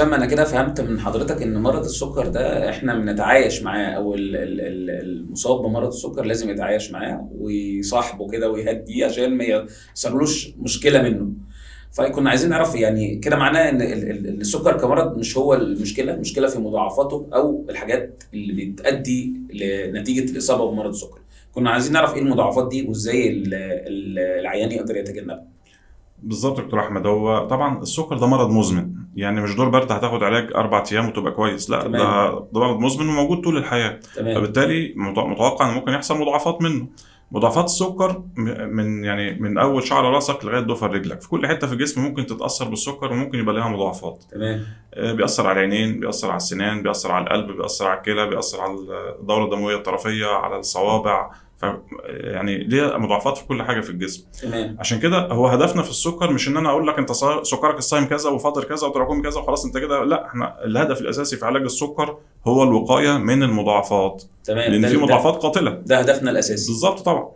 حسام، انا كده فهمت من حضرتك ان مرض السكر ده احنا بنتعايش معاه، او المصاب بمرض السكر لازم يتعايش معاه ويصاحبه كده ويهديه عشان ما يحصلوش مشكلة منه. فكنا عايزين نعرف يعني كده معناه ان السكر كمرض مش هو المشكلة، المشكلة في مضاعفاته او الحاجات اللي بتؤدي لنتيجة الاصابة بمرض السكر. كنا عايزين نعرف ايه المضاعفات دي وازاي العيان يقدر يتجنبها. بالظبط يا دكتور احمد، هو طبعا السكر ده مرض مزمن، يعني مش دور برد هتاخد علاج 4 ايام وتبقى كويس، لا. تمام. ده مرض مزمن وموجود طول الحياة. تمام. فبالتالي متوقع ان ممكن يحصل مضاعفات منه. مضاعفات السكر من يعني من اول شعر راسك لغاية ضفر رجلك، في كل حتة في الجسم ممكن تتاثر بالسكر وممكن يبقى لها مضاعفات. تمام. بيأثر على العينين، بيأثر على السنان، بيأثر على القلب، بيأثر على الكلى، بيأثر على الدورة الدموية الطرفيه، على الصوابع، يعني ليه مضاعفات في كل حاجة في الجسم. تمام. عشان كده هو هدفنا في السكر مش ان انا اقول لك انت سكرك الصايم كذا وفاطر كذا وتراكمي كذا وخلاص انت كده، لا، احنا الهدف الاساسي في علاج السكر هو الوقاية من المضاعفات. تمام. لان في مضاعفات قاتله، ده هدفنا الاساسي. بالظبط طبعا.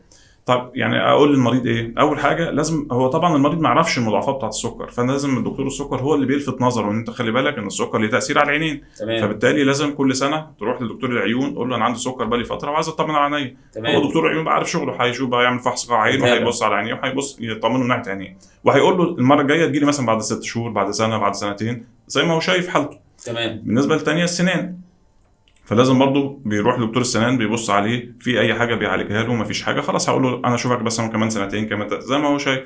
طب يعني اقول للمريض ايه؟ اول حاجة لازم هو طبعا المريض ما يعرفش المضاعفات بتاعه السكر، فلازم الدكتور السكر هو اللي بيلفت نظره ان انت خلي بالك ان السكر ليه تاثير على العينين. تمام. فبالتالي لازم كل سنة تروح لدكتور العيون قول له انا عندي سكر بقالي فترة وعايز اطمن على عينيا. هو دكتور العيون بقى عارف شغله، هيشوف بقى يعمل فحص قاع عين وهيبص على عينيه وهيبص يطمنه من ناحية عينيه، وهيقول له المرة الجاية تجي لي مثلا بعد 6 شهور، بعد سنة، بعد سنتين، زي ما هو شايف حالته. تمام. بالنسبة للثانيه السنان، فلازم برضو بيروح لدكتور السنان بيبص عليه في اي حاجة بيعالجها له، مفيش حاجة خلاص هقول له انا اشوفك بس كمان سنتين كمان زي ما هو شايف.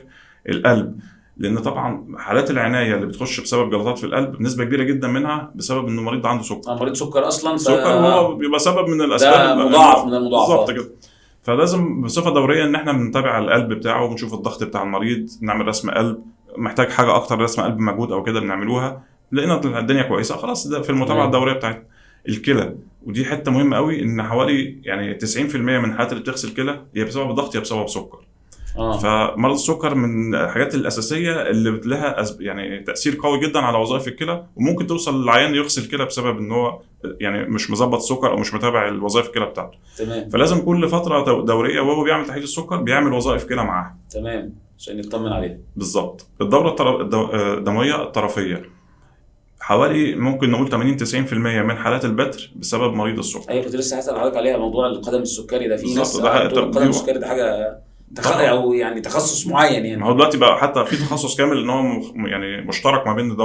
القلب، لان طبعا حالات العناية اللي بتخش بسبب جلطات في القلب بنسبة كبيرة جدا منها بسبب ان المريض عنده سكر. مريض سكر اصلا، سكر هو بيبقى سبب من الاسباب، ده مضاعف من المضاعفات. بالظبط كده. فلازم بصفة دورية ان احنا بنتابع القلب بتاعه، بنشوف الضغط بتاع المريض، نعمل رسم قلب، محتاج حاجة اكتر رسم قلب مجهود او كده بنعملوها، لقينا الدنيا كويسة خلاص ده في المتابعة الدورية بتاعتنا. الكلى، ودي حتة مهمة قوي، ان حوالي يعني 90% من الحالات اللي بتغسل كلى يا بسبب ضغط يا بسبب سكر. فمرض السكر من الحاجات الاساسية اللي لها يعني تاثير قوي جدا على وظائف الكلى، وممكن توصل للعيان يغسل كلى بسبب ان هو يعني مش مظبط سكر او مش متابع الوظائف الكلى بتاعته. تمام. فلازم كل فترة دورية وهو بيعمل تحليل السكر بيعمل وظائف كلى معاها. تمام، عشان يطمن عليه. بالظبط. الدورة الدموية الطرفيه، حوالي ممكن نقول 80-90% من حالات البتر بسبب مريض السكر. ايوه، كنت لسه هسأل حضرتك عليها، موضوع القدم السكري ده. في ناس القدم السكري ده حاجة او يعني تخصص معين يعني. ما هو دلوقتي بقى حتى في تخصص كامل ان هو يعني مشترك ما بين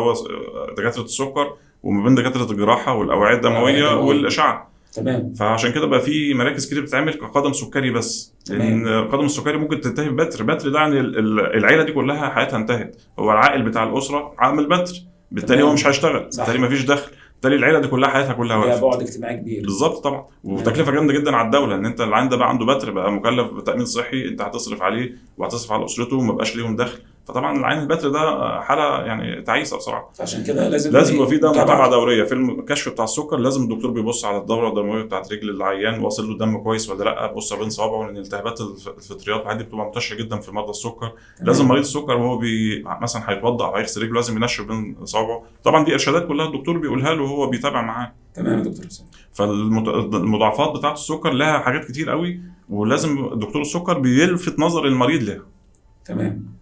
دكاترة السكر وما بين دكاترة الجراحة والاوعية الدموية والاشعه. تمام. فعشان كده بقى في مراكز كتير بتتعمل كقدم سكري بس. لان القدم السكري ممكن تنتهي ببتر. بتر ده يعني العيلة دي كلها حياتها انتهت، هو العائل بتاع الاسرة عامل بتر، بالتالي هو مش هيشتغل، بالتالي مفيش دخل، بالتالي العيلة دي كلها حياتها كلها واقفة. بعد اجتماعي كبير. بالظبط طبعا، وتكلفة جامدة جدا على الدولة، ان انت اللي عنده بقى عنده بتر بقى مكلف بتامين صحي، انت هتصرف عليه وهتصرف على اسرته وما بقاش ليهم دخل. فطبعا العين البتر ده حاله يعني تعيسه بصراحة. عشان كده لازم يبقى في ده متابعه دورية في الكشف بتاع السكر. لازم الدكتور بيبص على الدورة الدموية بتاعت رجل العيان، واصل له دم كويس ولا لا، بص بين صوابعه، لان التهابات الفطريات والحاجات دي بتبقى منتشرة جدا في مرضى السكر. لازم مريض السكر وهو مثلا هيتوضا او هيغسل رجله لازم ينشف بين صوابعه. طبعا دي ارشادات كلها الدكتور بيقولها له وهو بيتابع معاه. تمام يا دكتور حسام. فالمضاعفات بتاعت السكر لها حاجات كتير قوي، ولازم دكتور السكر بيلفت نظر المريض لها. تمام.